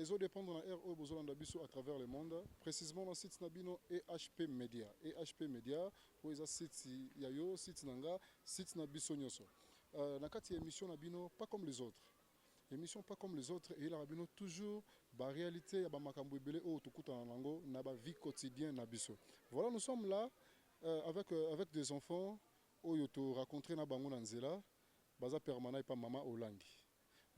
Ezo dépendre na heure oyo bozolanda biso à travers le monde, précisément na site na bino EHP Media. EHP Media oyo eza site ya yo, site na nga, site na biso nyonso. Na kati ya émission na bino Pas comme les autres. Émission Pas comme les autres eyelaka bino toujours ba réalité ya ba makambo ebele oyo tokutana nango na ba vie quotidienne na biso. Voilà, nous sommes là avec des enfants oyo to rencontrer na bango na nzela, baza permanent epa mama Olangi.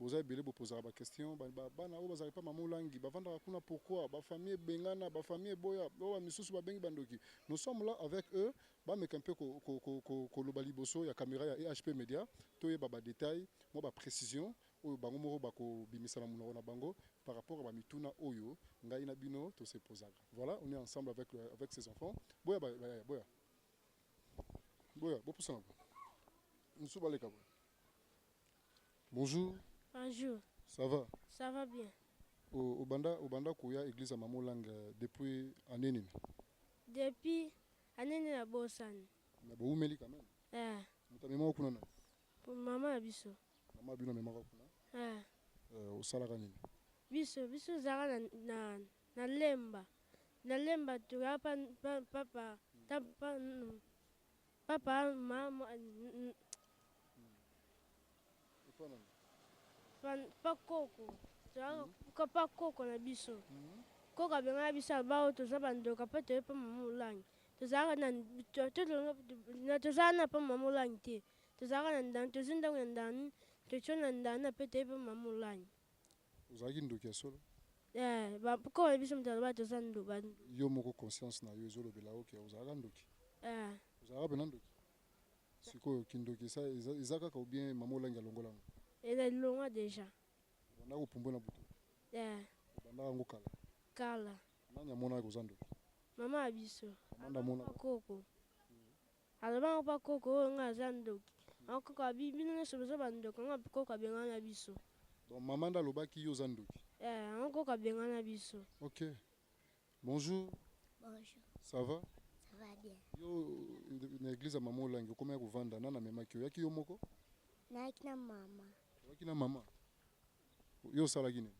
Boza ebele, bopozaka baquestion: bana oyo bazalaka epa mama Olangi bavandaka kuna pourquoi? Bafamille ebengana, bafamille eboya, oyo bamisusu babengi bandoki. Nous sommes là avec eux, bameka mpe koloba liboso ya caméra ya EHP Média, toyeba badétail, mwa baprécision oyo bango moko bakobimisa na monoko na bango par rapport à bamituna oyo ngai na bino tosepozaka. Voilà, on est ensemble avec ces enfants. Boya, boya, boya, bopusana mosusu baleka boya. Bonjour. Bonjour. Ça va? Ça va bien. Obanda koya église ya mama Olangi depuis année nini? Depuis année nini, nabosani. Na boumeli quand même. Eh. Moto amemaka kuna nani? Mama na biso. Mama bino amemaka kuna? Eh. Osalaka nini? Biso ezalaka na Lemba. Na Lemba tokaka pa pa papa ta pa papa mama Epa nani? Pa koko. Tozalaka pa koko na biso. Koko abengaka biso, aba oyo toza bandoka mpo toye mpa mama Olangi. Tozalaka na tozalaka na mpa mama Olangi te. Tozalaka na ndani, tozwi ndako na ndani, totio na ndani mpe toye mpa mama Olangi. Ozalaki ndoki ya solo? Eh, koko na biso moto aloba toza Yo moko, conscience na yo ezolobela oke ozalaka ndoki? Eh. Ozalaka mpena ndoki? Sikoyo kindoki eza kaka ou bien mama Olangi alongola yango? Eza elongwa déjà. Obandaka kopumbwe na butu? Eh. Obandaka yango kala? Kala. Nani amonaka koza ndoki? Mama ya biso. Mama nde amonaka? Koko alobaka mpa koko oyo nga aza ndoki. Yango koko abi bino nyonso boza bandoki. Yango koko abengana na biso. Donc mama nde alobaki yo oza ndoki? Eh, yango koko abengana na biso. Ok. Bonjour. Bonjour. Ça va? Ça va bien. Yo, na église ya mama Olangi okomaki kovanda, nani amemaki yo? Oyaki yo moko? Nayaki na mama. Oyaki na mama. Yo osalaki nini?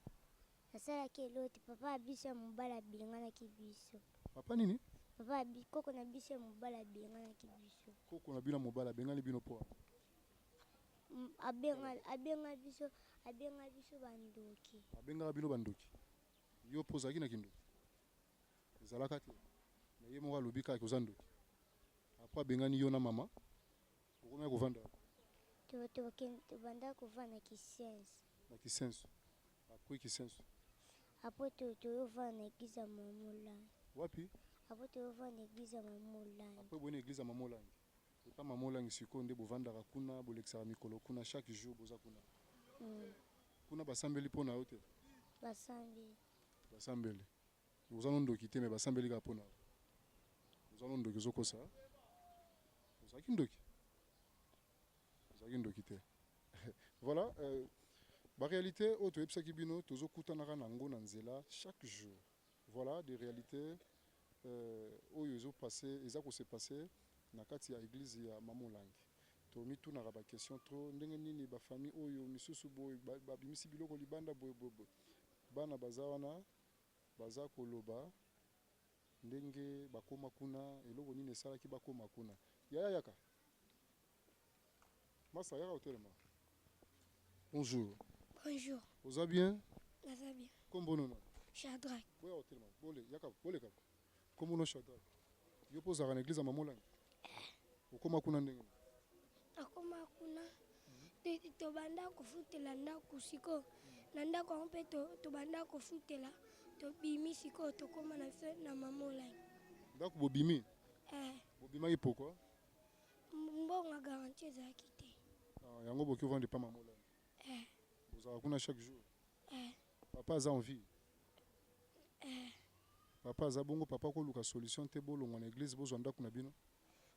Nasalaki eloko te. Papa ya biso ya mobali abenganaki biso. Papa nini? Papa ya koko na biso ya mobali abenganaki biso. Koko na bino ya mobali abengani bino mpo? Abenga biso, abenga biso bandoki. Abengaka bino bandoki. Yo mpo ozalaki na kindoki? Ezalaka te, mais ye moko alobi kaka oza ndoki. Après abengani yo na mama, okomaki kovanda? Tobanda kovanda na Kisenso. Na Kisenso. Après Kisenso? Après toyovanda na église ya mama Olangi. Wapi? Après toyovanda na église ya mama Olangi. Après boye na église ya mama Olangi. Epa mama Olangi sikoyo nde bovandaka kuna, bolekisaka mikolo kuna, chaque jour boza kuna? Mm. Kuna basambeli mpo na yo te? Basambeli. Basambeli. Oza no ndoki te, mais basambeli kaka mpo na yo. Oza no ndoki? Ozokosa. Ozalaki ndoki? Ozalaki ndoki te. Voilà, baréalité oyo toyebisaki bino tozokutanaka nango na nzela chaque jour. Voilà des réalités oyo ezopasse, eza kose passer na kati ya église ya mama Olangi. Tomitunaka baquestion trop: ndenge nini bafamille oyo misusu boye babimisi biloko libanda boye boye boye? Bana baza wana, baza koloba ndenge bakóma kuna, eloko nini esalaki bakóma kuna. Yaya, yaka. Masa, yaka otelema. Bonjour. Bonjour. Oza bien? Naza bien. Kombo nona? Shadrach. Boya otelema. Bole, yaka, boleka. Kombo no Shadrach. Yo mpo ozalaka na église ya mama Olangi? Okóma kuna ndenge nini? Nakoma kuna, tobanda kofutela ndako. Sikoyo na ndako yango mpe tobanda kofutela, tobimi. Sikoyo tokóma na biso na mama Olangi. Ndako bobimi? Eh. Bobimaki pourquoi? Mbongo ya garantie ezalaki te. Ah, yango boki ovanda epa mama Olangi? Eh. Bozalaka kuna chaque jour? Eh. Papa aza en vie? Eh. Papa aza bongo. Papa koluka solution te, bolongwa na église, bozwa ndako na bino?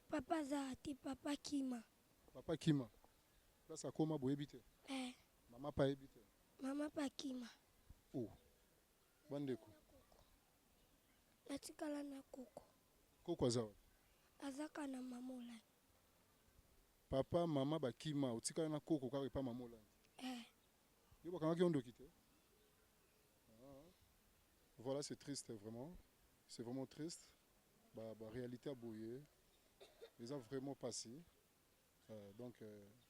Papa aza te, papa kima. Papa kima. Place akóma boyebi te? Eh. Mama mpe ayebi te? Mama mpe akima. Oh, bandeko! Natikala na koko. Koko aza wapi? Azaka na mama Olangi. Papa, mama bakima, otikala na koko kaka epa mama Olangi? Eh. Yo bakangaki yo ndoki te? Ah. Voilà, c'est triste vraiment. C'est vraiment triste. Ba, ba réalité ya boye eza vraiment pasi. Donc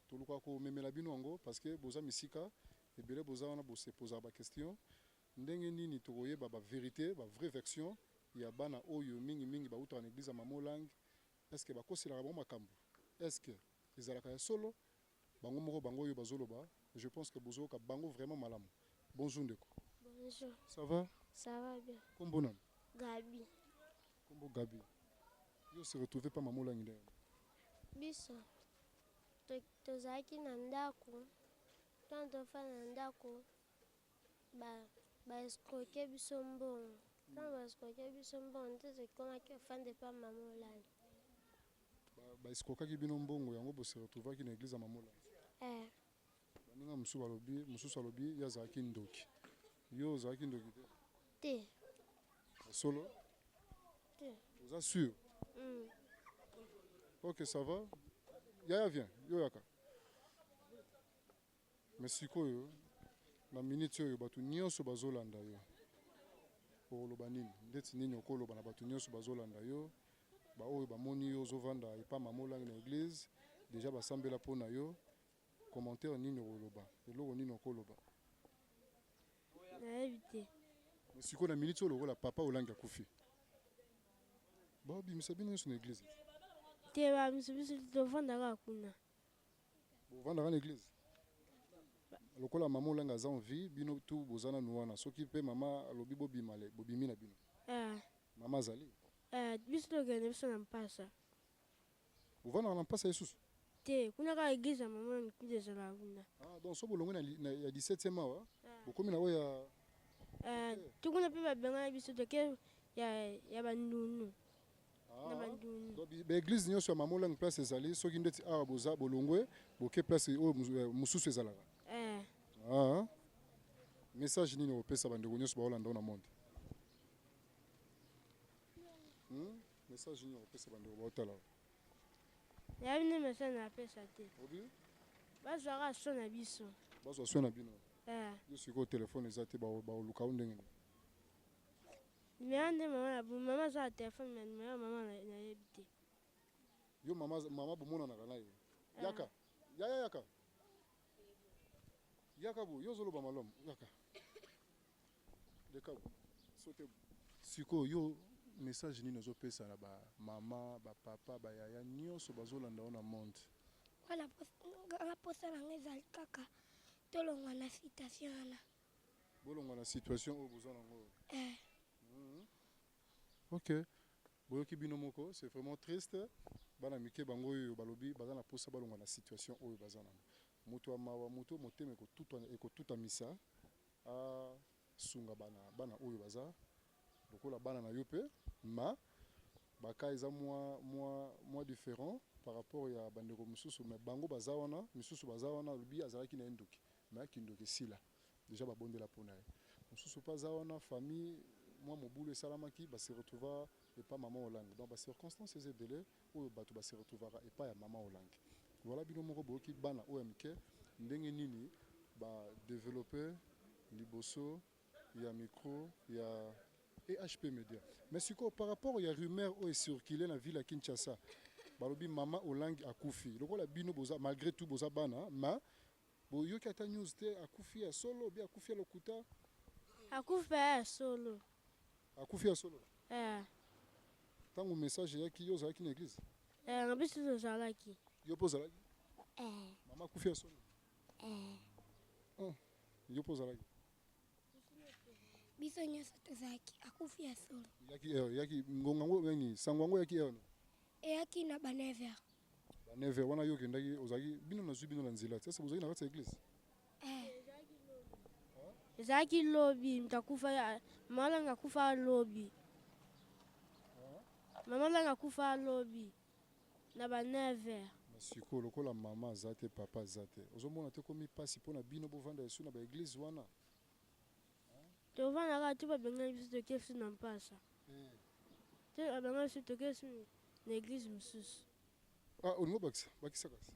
tolukaka komemela bino yango parce que boza misika ebele, boza wana bose posaka ba question ndenge nini tokoyeba ba vérité, ba vraie version ya bana oyo mingimingi bautaka na église ya Mama Olangi. Est ce que bakoselaka bango makambo? Est ce que ezalaka ya solo? Bango moko bango oyo bazoloba, je pense que bozoyoka bango vraiment malamu. Bonjour ndeko. Bonjour. Ça va? Ça va bien. Kombo nani? Gabi. Kombo Gabi. Yo se retrouver pa Mama Olangi ndenge? Biso tozalaki na ndako, ntango tofanda na ndako ba escroquer biso mbongo. Ntango ba escroquer biso mbongo nde tokomaki ofanda epa Mama Olangi. Ba escroquaki bino mbongo yango bo se retrouvaki na église ya Mama Olangi? Eh. Baninga mosusu balobi, mosusu alobi ye azalaki ndoki. Yo ozalaki ndoki te? Te. Solo? Te. Oza sûr? Mm. Ok, ça va. Yaya viens, yo yaka. Mais sikoyo na minute oyo bato nyonso bazolanda yo, okoloba nini? Ndeti nini okoloba na bato nyonso bazolanda yo, baoyo bamoni yo ozovanda epa Mama Olangi na église, déjà basambela mpo na yo, commentaire nini okoloba, eloko nini okoloba? Nayebi te. Mais sikoyo na minute oyo lokola papa Olangi akufi, babimisa bino nyonso na église? Te, babimisa biso, tovandaka kuna. Bovandaka na église lokola Mama Olangi aza en vie, bino tu boza nanu wana. Soki mpe mama alobi bobima, le bobimi na bino? Eh. Mama azali? Eh, biso tokende biso na mpasa. Bovandaka na mpasa lisusu? Te, kuna kaka église ya Mama Olangi kuta ezalaka kuna. Ah, donc so bolongwe na ya 17e awa, bokomi na oyo ya Eh, ti kuna mpe babengana biso, toke ya bandunu na bandunu. Donc baéglise nyonso ya Mama Olangi, place ezali soki ndeti awa boza, bolongwe boke place oyo mosusu ezalaka? Eh. Ah. Message nini okopesa bandeko nyonso baolanda na monde? Message nini okopesa bandeko baotala? Nayebi nde message napesa te. Obi? Bazwaka so na biso. Bazwa soin na bino? Eh. Yo sikoyo telefone eza te, baoluka yo ndenge nini? Numéro nde mama na mama aza na telefone, mais numéro ya mama nayebi te. Yo mama, mama bomonanaka na ye? Yaka yaya, yaka, yaka bo yo ozoloba malamu, yaka leka bo so te. Sikoyo yo message nini ozopesa na bamama, bapapa, bayaya nyonso bazolanda yo na monde? Wana nga mposa na nga ezali kaka tolongwa na situation wana. Bolongwa na situation oyo boza nango? Eh. Ok, boyoki bino moko, c'est vraiment triste. Bana mike bango oyo balobi baza na mposa balongwa na situation oyo baza nango. Moto ya mawa, moto motema ekotutamisa asunga bana, bana oyo baza lokola bana na yo mpe ma baka eza mwa différent par rapport ya bandeko mosusu, mais bango baza wana, misusu baza wana alobi azalaki na ye ndoki, mais kindoki esila déjà, babondela mpona ye. Mosusu mpe aza wana, famille mwa mobulu esalamaki, base retrouva epa Mama Olangi. Donc bacirconstance eza ebele oyo bato base retrouvaka epai ya Mama Olangi. Voilà, bino moko boyoki bana oyo ya mike ndenge nini badévelopper liboso ya micro ya EHP Media. Mais sikoyo par rapport ya rumeur oyo ecircule na ville ya Kinshasa, balobi Mama Olangi akufi. Lokola bino boza malgré tout boza bana, ma boyoki ata news te, akufi ya solo bi akufi ya lokuta? Akufi mpe ya solo. Akufi ya solo? Eh. Ntango message eyaki, yo ozalaki na église? Eh, na biso tozalaki. Yo mpe ozalaki? Eh. Mama akufi ya solo? Eh. Oh, yo mpe ozalaki? Biso nyonso tozalaki, akufi ya solo. Yaki heure yaki ngonga yango nini, sango yango yaki heure nini? Eyaki na ba 9 heures. Ba 9 heures wana yo okendaki, ozalaki, bino nazwi bino na nzela te, ese bozalaki na kati ya église? Eh. Ezalaki lobi moto akufa. Mama Olangi akufa lobi. Mama Olangi akufa lobi na ba 9 heures. Na sikoyo lokola mama aza te, papa aza te, ozomona te komi mpasi mpo na bino bovanda esu na baéglise wana? Tovanda kaka ti babengani biso, toke su na mpasa te, babengani biso, toke su na église mosusu. Ah, olingo bakisa, bakisa kasi.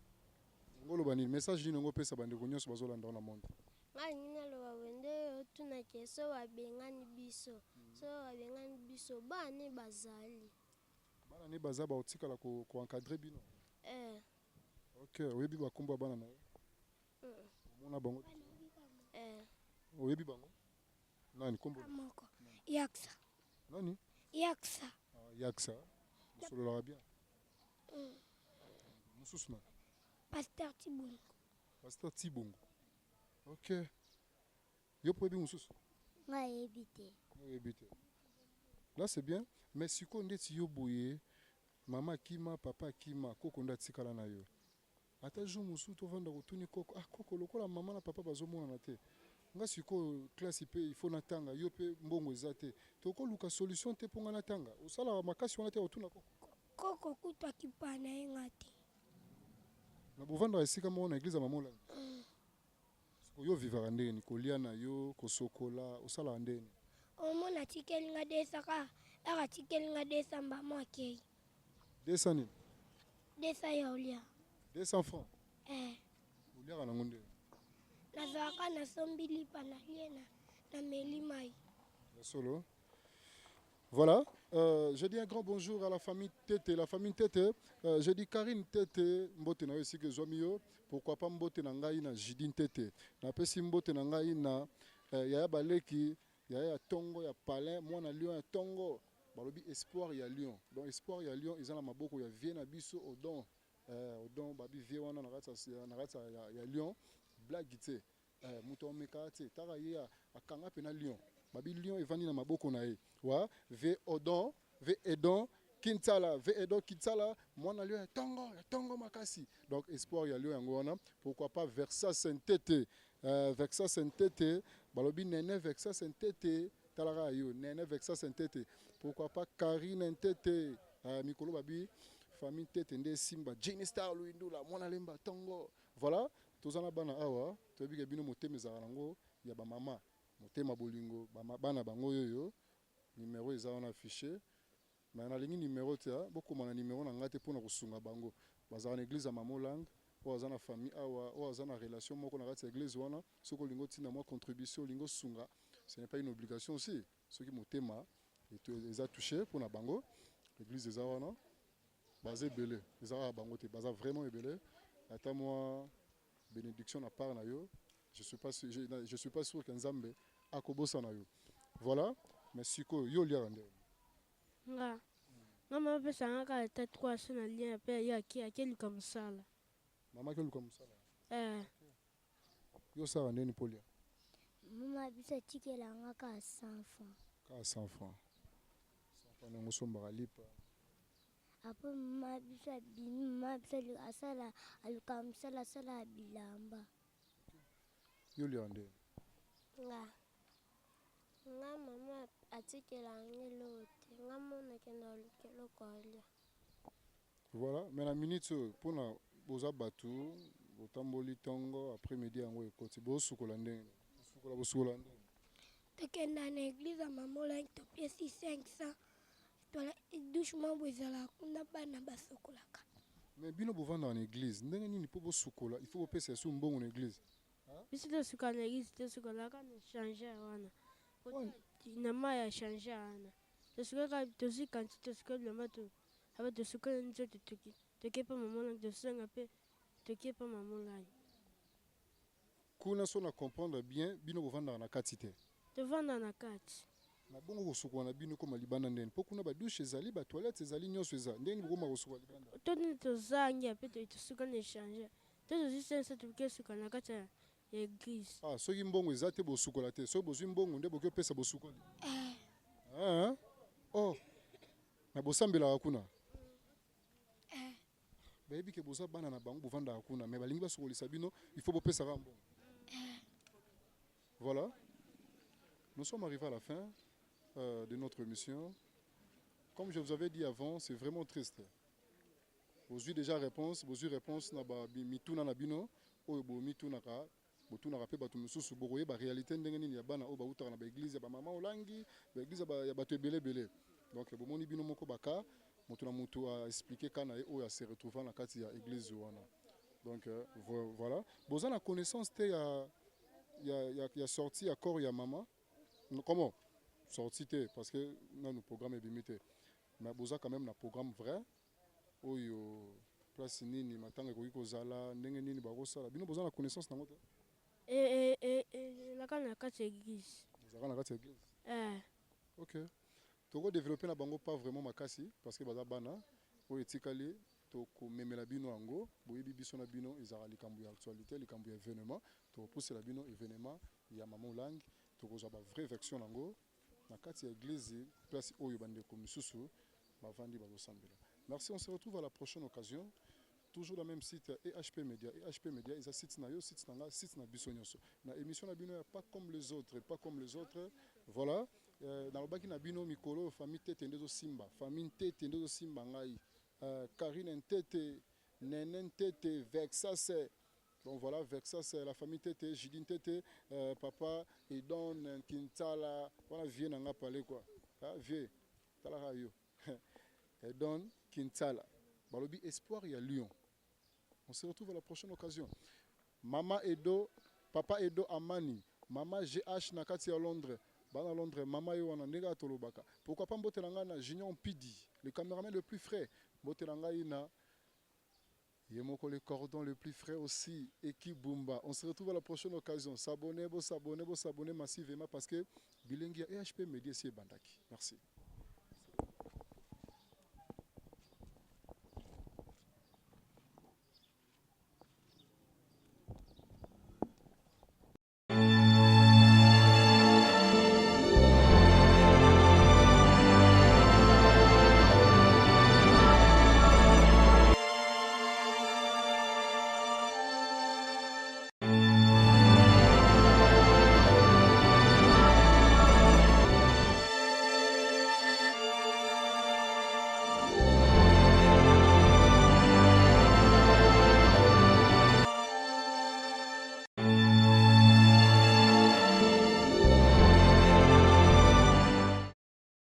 Olingo oloba nini? Message nini ongo opesa bandeko nyonso bazolanda na monde? Nga alingi naloba boye nde otuna ke so babengani biso, so babengani biso bana ne bazali. Bana ne baza baotikala ko ko encadrer bino? Eh. Ok, oyebi ba kombo ya bana na yo? Omona bango? Eh. Oyebi bango? Nani kombo? Moko. Yaksa. Nani? Yaksa. Ah, Yaksa. Bosololaka bien? Mosusu nani? Pasteur Tibongo. Pasteur Tibongo. Ok. Yo mpo oyebi mosusu? Nga ayebi te. Oyebi te. Là c'est bien, mais sikoyo ndeti yo boye mama akima, papa akima, koko nde atikala na yo. Ata jour mosusu tovanda kotuni koko, ah koko lokola mama na papa bazomonana te. Nga sikoyo classe pe il faut natanga, yo pe mbongo eza te. Tokoluka solution te mpo nga natanga. Osalaka makasi wana te ya kotuna koko? Koko kutu akipa na ye nga te. Na bovandaka esika moko na eglise ya mama Olangi? Sikoyo yo vivaka ndenge nini? Kolia na yo, kosokola, osalaka ndenge nini? Omona atikeli nga 200 kaka heure atikeli nga 200 mbamo akei. 200 nini? 200 ya olia. 200 francs? Eh. Oliaka nango ndenge? Nazalaka nasombi lipa nalie na nameli mai. Ya solo? Voilà, je dis un grand bonjour à la famille Tete, la famille Tete. Je dis Karine Tete, mbote na yo esika ezwami yo. Pourquoi pas mbote na ngai na Judine Tete. Napesi mbote na ngai na yaya Baleki, yaya ya tongo ya Palin, mwana Lion ya tongo. Balobi espoir ya Lion. Donc espoir ya Lion eza na maboko ya vie na biso Odon. Odon babi vie wana na kati ya, na kati ya, ya Lion. Blague te. Eh, moto ameka te taka ye akanga pena lion babi lion evandi na maboko na ye wa ve odon ve edon kinsala ve edon kinsala mwana lion ya tongo ya tongo makasi donc espoir ya lion yango wana pourquoi pas Versas Ntete Versas Ntete balobi nene Versas Ntete talaka yo nene Versas Ntete pourquoi pas Karine Ntete mikolo babi famille Ntete nde simba Jenny Star Luindula mwana lemba tongo. Voilà, toza na bana awa, toyebi ke bino motema ezalaka nango ya ba mama, motema bolingo, ba bana bango yoyo, numero eza wana affiche, mais nalingi numero te, bokoma na numero na nga te pona kosunga bango, bazalaka na eglise ya mama Olangi, oyo aza na famille awa, oyo aza na relation moko na kati ya eglise wana, soki olingi otinda mwa contribution, olingi osunga, ce n'est pas une obligation aussi, soki motema eza touche pona bango, eglise eza wana. Baza ebele, eza kaka bango te, baza vraiment ebele. Ata mwa benediction na part na yo, je suis pas sûr, je, je suis pas sûr que Nzambe akobosana yo. Voilà, mais sikoyo yo oliaka ndenge Nga nga mama apesa nga kaka ata 300 na lia pe ye ake ake luka mosala. Mama ake luka mosala? Eh. Yo osala ndeni mpo olia? Mama biso atikela nga kaka 100 francs. Kaka 100 francs. 100 francs nango osombaka lipa. Après mama biso abimi, mama biso asala aluka mosala asala bilamba. Yo oliaka ndeni? Nga nga mama atikela nga eloko te, nga moko nakenda koluka eloko ya kolia. Voilà, mais na minute oyo pona boza batu botamboli tongo après midi yango ekoti bosukola ndenge nini? Bosukola bosukola ndenge nini? Tokenda na eglise ya mama Olangi topesi 500 tola douche moko boye ezalaka kuna bana basokolaka. Mais bino bovandaka na eglise ndenge nini po bosukola il faut bopesa lisusu mbongo na eglise? Biso tosukola na eglise te tosukolaka na echangeur wana na mayi ya echangeur wana tosukolaka tozui quantite tosukoli bilamba to Awa tosukoli nzoto toke toke pa mama olangi tosenga pe toke pa mama olangi. Kuna soki na comprendre bien bino bovandaka na kati te? Tovanda na kati. Na bongo kosukola na bino ekoma libanda ndeni? Po kuna ba douche ezali ba toilette ezali nionso eza ndenge nini bokoma kosukola libanda? To nini tozangi ape tosukoli na echangeur to tozui 500 toke kosukola na kati ya eglise. Ah soki mbongo eza te bosukola te soki bozui mbongo nde boke opesa bosukoli? Eeh oh. Mais bosambelaka kuna? Eh. Bayebi ke boza bana na bango bovandaka kuna mais balingi basokolisa bino il faut bopesa kaka mbongo. Eh. Voilà. Nous sommes arrivés à la fin de notre émission. Comme je vous avais dit avant, c'est vraiment triste. Bozui déjà réponse, bozui réponse na ba mituna na bino oyo bo mitunaka Botunaka pe batu mosusu bokoyeba realite ndenge nini ya bana oyo bawutaka na ba eglise ya ba maman olangi, ba eglise ya batu ebele ebele. Donc bomoni bino moko ba cas, mutu na mutu a expliquer cas na ye oyo a se retrouva na kati ya eglise wana. Donc voilà, boza na connaissance te ya ya, ya, ya sortie ya corps ya mama. Comment sortie te, parce que nanu programme ebimi te, mais boza quand même na programme vrai oyo place nini matanga ekoki kozala, ndenge nini bakosala. Bino boza na connaissance nango te? Elaka na kati ya église. Ezalaka na kati ya église? Eh. Ok, tokodévelopper na bango pas vraiment makasi, parce que baza bana. Oyo etikali, tokomemela bino yango. Boyebi biso na bino, ezalaka likambo ya actualité, likambo ya événement. Tokopusela bino événement ya mama Olangi, tokozwa bavrai version yango na kati ya église, place oyo bandeko misusu bavandi, bazosambela. Merci, on se retrouve à la prochaine occasion, toujours dans même site EHP Media. EHP Media eza site na yo, site na nga, site na biso nyonso, na émission na bino ya Pas comme les autres, pas comme les autres. Voilà, nalobaki na bino mikolo, famille Tete nde ezosimba, famille Ntete nde ezosimba ngai, Karine Ntete, Nene Ntete, Vexas. Donc voilà, Vexas, la famille Tete, Jidin Tete, papa Edon Kintala, voilà, vieux nanga parler quoi. Ah, vieux, talaka yo. Edon Kintala. Balobi espoir ya Lyon. On se retrouve à la prochaine occasion. Mama Edo, papa Edo Amani, mama GH na kati ya Londres. Bana Londres, mama yo wana ndenge atolobaka. Pourquoi pas mbote na ngai na Junior Pidi, le cameraman le plus frais. Mbote na ngai na ye moko, le cordon le plus frais aussi, Eki Bumba. On se retrouve à la prochaine occasion. S'abonner, bo s'abonner, bo s'abonner massivement, parce que bilengi ya EHP Media si ebandaki. Merci.